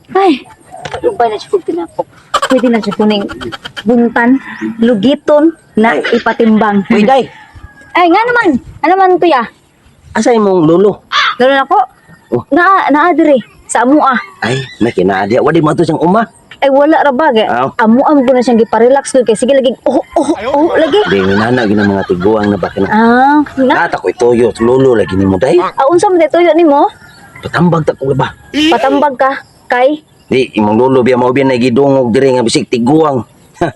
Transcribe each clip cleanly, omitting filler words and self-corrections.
Ay, lubay na siya kog tinapok. Pwede na siya kuning buntan, lugiton na ipatimbang. Uy, day. Ay, nga naman. Ano man, kuya? Asa imong lolo? Lalo na ko. Oh. Naa, naa dire sa amua. Ay, nakinadya. Wadi mo to siyang uma. Ay, wala ra ba? Aw. Amua mo na siyang giparelax ko kay sige lagi. Oh, lagi. Di minana gina mga tiguang na ba kana. Ah, na. Nata ko ituyo lolo lagi nimo, day. Ah, unsa man tuyo nimo? Patambag ta ko ba? Patambag ka kay Di imong lolo biya mao biya nagidungog diri nga bisig tiguang.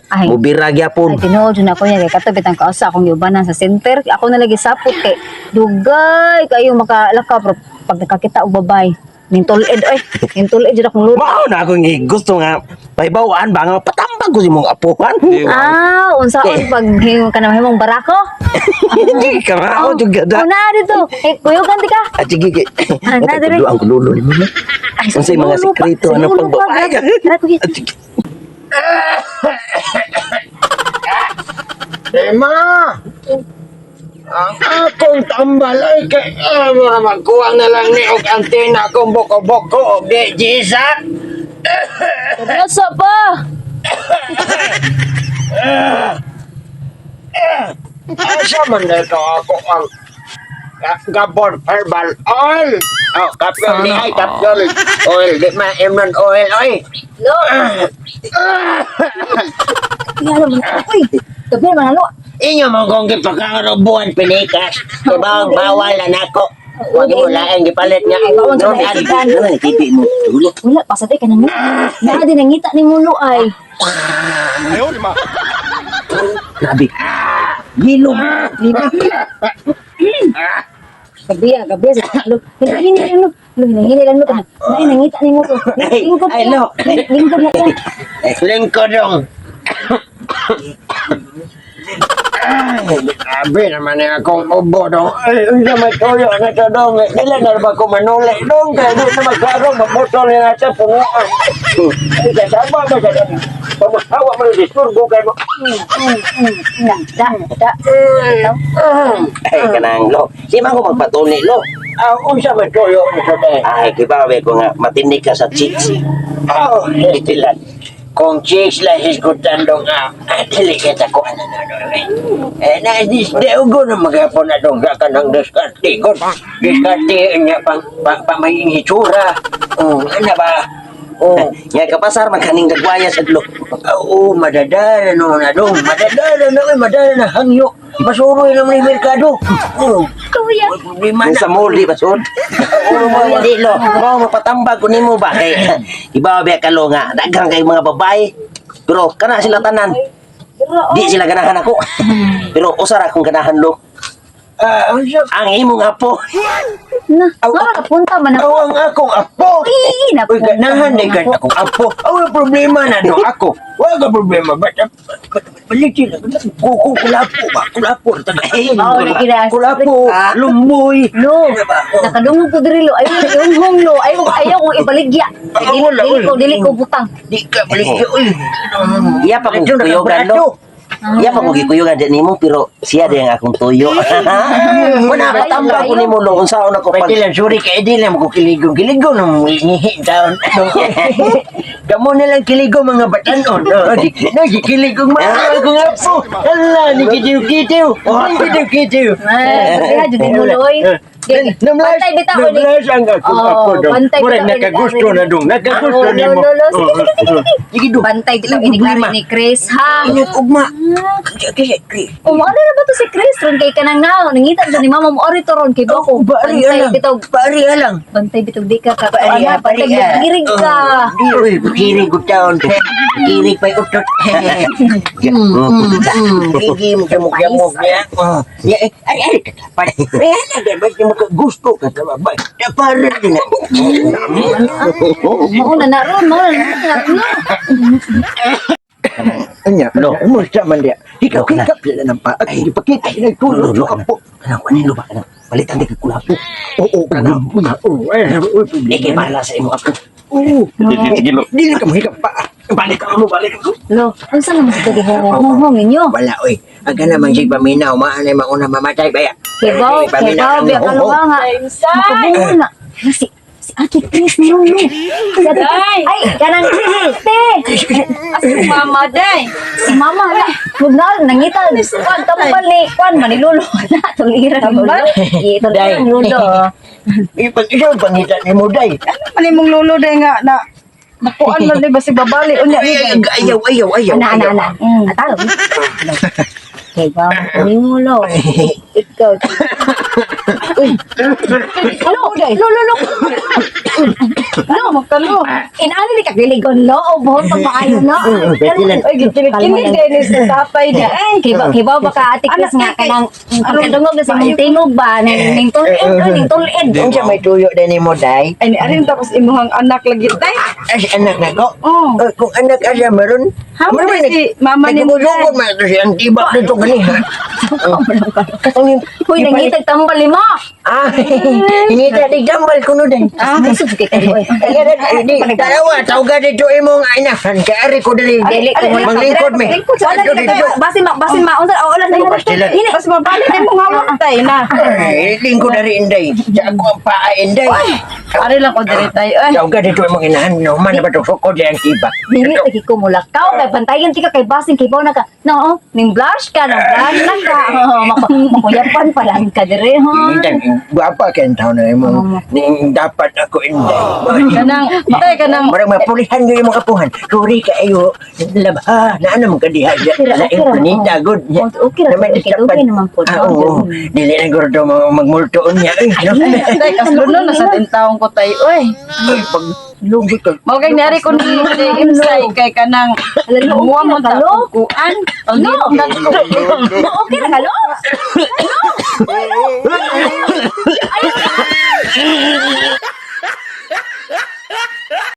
Ay. Mubira Ay, gyapon. tinuod jud ako niya kay kato bitang kausa akong giubanan sa center. Ako na lagi sapot kay dugay kayo makalakaw pero pag nakakita og babay ning tulid oy, ning tulid jud akong luto. Mao na akong gusto nga pahibawaan ba nga patambag ko si imong apuhan. Ah, unsaon pag himo ka na himong barako? Hindi ka mao jud gada. Oh, na dito. Eh, kuyugan di ka. Ah, sige kay. Ah, na, dire. Ang lolo nimo. Ay, Unsay mga lolo pa. sekreto Sa ano lolo pa, pagbabae ka? grabe. Tara, kuya. Ah, sige. Emma! Ang akong tambal ay kay amo na magkuwang na lang ni og antena akong boko-boko og di jisa. Seryoso pa. Asa man na to ako ang Gabon Herbal Oil. Oh, kapyol ni ay kapyol. Oil di ma imnon oil oy. Lo. Kuya, alam mo na. Uy, gabi man lo. Inyo mo kong gipakarubuan pinikas. Diba bawal na nako. Wag mo laeng gipalit niya. Ay, bawal sa Noon, laing. Ano na tipi mo? Dulo. Wala, pasad ay ka nang naa din nangita ni Mulo ay. Grabe. Gilom. Gabi ah, gabi ah. Lo, hinahini lang lo. Lo, hinahini lang lo. Naa nangita ni Mulo. Lingkod Ay, na. lo. Lingkod na yan. Lingkod dong. Ay, grabe naman na akong ubo dong. Ay, unsa may tuyo na to dong. Dili na ba ko manuli dong? Kaya di na magklaro, maputol na sa punuan. Ay, kasama ba sa dong? Pamahawa mo yung disturbo kayo mo. Da, da, da. Ay, kanang lo. Di man ko magpatuli lo. Ah, unsa may tuyo na to dong? Ay, kibawe ko nga matinik ka sa chicks. Oh, itilan. Kung chicks lang hisgutan dong, ah, dili kita ko ano na dong. Eh, eh na, di, di, ugo na maghapon na dong, ka ng diskarte. Kung diskarte niya pang, pang, pang may hitsura. Oh, ano ba? Oh, Nga kapasar magkaning gagwaya sa lo. oo, madadala no na dong. Madadala na, eh, madadala na hangyo. Masuroy naman yung merkado. Oh, Kuya. may problema May na. sa mall di ba sud? Hindi lo. Mao mapatambag ko nimo ba kay ibaw ba ka lo nga daghan kay mga babae. Pero kana sila tanan. Di sila ganahan ako. Pero usara akong ganahan lo. Ah, unsa? Ang imong apo. Na, nga napunta man ako. Aw, ang akong apo. Uy, Uy, napunta ganahan man ni kan ako. akong apo. Aw, ang problema na no ako. Wala ka problema. Ba't balikin na. Kuko, kulapo ba? Kulapo. Oo, lagi na. Kulapo, lumboy. Lo, Ano ba? nakadungog ko diri lo. Ayaw yung lo. Ayaw ayaw kong ibaligya. Ah, Dili wala, dili ko wala. dili ko butang. Di ka balik. Uy. Iya pa kong kuyugan lo. Iya pa kong gikuyugan di nimo pero siya di ang akong tuyo. Wala patambag ko nimo lo unsaon ako pag Pwede lang, sorry kay di lang ko kiligong. Kiligong nung ngihi taon. Kamo na lang kiligong mga batanon. No, di, no, di kiligong mga akong apo. Hala, ni kitiw-kitiw. Ni kitiw-kitiw. Ay, sabi jud ni lo oy. Namlas, Bantay bitaw ni. namlas ang akong Oo, apo dong. bantay Murag bitaw ni- nakagusto na dong. Nakagusto Oh, ni mo. lo, lo, lo. Sige, sige, sige, sige. Sige dong. Bantay bitaw Walang ini problema. ni Chris ha. Inyong ugma. Kasi, Chris. O mo ano na ba to si Chris ron kay kanang nao nangita jud ni mama mo ori to ron kay bako. Bari Bantay alang. bitaw Bari alang. bantay bitaw di ka ka Pari, ana pari, bantay girig ka. Uy, kirig ko taon. Kirig pa'y utot. Gigi mo ka mukha niya. Oh, ya, eh, ay, ay, katapat. Eh, ano ba, ba't mo ka gusto ka sa babae? Tapara din. Mao na na ron, mao na na ron. Anya, Lo. musta man dia. Ikaw, Lo, kana. kikap sila ng paa. Ay, ipakita sila Lo, tulog. lo, kanang kanang kunin lo ba kanang palitan di ka kulapo. Oo, kanang. Oo, eh, uy, Di kay problema. bahala sa imong apo. Oo. Sige lo. Dili ka mahikap paa. Balik ka mo, balik ka. Lo, unsa naman sa gihong ninyo? Wala, oy. Ang ganamang sig paminaw, maanay mauna mamatay ba ya? Kibaw, kibaw, biya kaluwa nga. Makabungo na. Si, Si Ate Chris ni Lolo. Si Ate Chris. Ay, kanang te. Asa mama day. Si Mama la. Mug na nangita. Kwan tambal ni kwan man ni Lolo. Na tulira ni Lolo. Iya, tulira ni Lolo. Ipag isaw pangita ni mo day. Ano man imong lolo day nga na nakuan man di ba si babali unya Ay, ni ay, ayaw, ayaw, ayaw. Ana, ana, ayaw. ana. Atalo. Kay ba ni mo lo. Ikaw. Uy. Lo, lo, lo, lo. Ano mo kalo? Inaano ni kagiligon lo o buhon pag maayo no. Betilan. Oy, gikinig day ni sa tatay niya. Ay, Kay ba baka Ate Chris nga kanang pagkadungog na sa mong tingog ba ning tulid oy ning tulid. Unsa may tuyo day ni mo day? ay ni arin tapos imuhang anak lagi tay. As anak na ko. Oh. Eh, kung anak asa meron. Hamo na si mama ni mo day. Nagugulugod man ito si Antibak dito ganiha. Katong Uy, nangitag tambal lima. Ah, hingita di jambal kuno day. Ah, kasud kay kayo oy. Ay, ay, di, dalawa, tawga dito imong inahan. Kay ari ko dali. Dili ko wala. Manglingkod me. Wala Dito, ni dito. kayo. Basin ma unsa o wala na. Pastilan. Hini. Mas mabali ni mong hawak tay na. Ay, lingkod ari inday. Sa ako ang paa inday. Ari lang ko diri tay. Ay, Tawga dito imong inahan. No, man na ba itong sukod di Antibak. Dili lagi ko mulakaw kay bantayan ti ka kay basin kay na ka. No, oh, ning blush ka, nang blush na ka. Oh, makuyapan pa lang ka dire ha. Inday, gwapa kay ang taon na imong ning dapat ako inday. kanang tay kanang Marang mapulihan yun imong kapuhan. Sorry kaayo. Labha, na ano man kadiha. Okay ra, Na okay ra, planeta, oh. good. Oh, okay ra, Na may okay, distapan. okay naman po. Ah, oo. Dili na guro daw magmulto niya. Ay, no. tay kasluno na sa tintawon ko tay. Oy, Ay, pag lugi ka. mao kay niari ko ni insay kay kanang Lalo, muwa okay mo ra ta ka, lo? kuan. No. No, okay ra ka lo? No. Ay,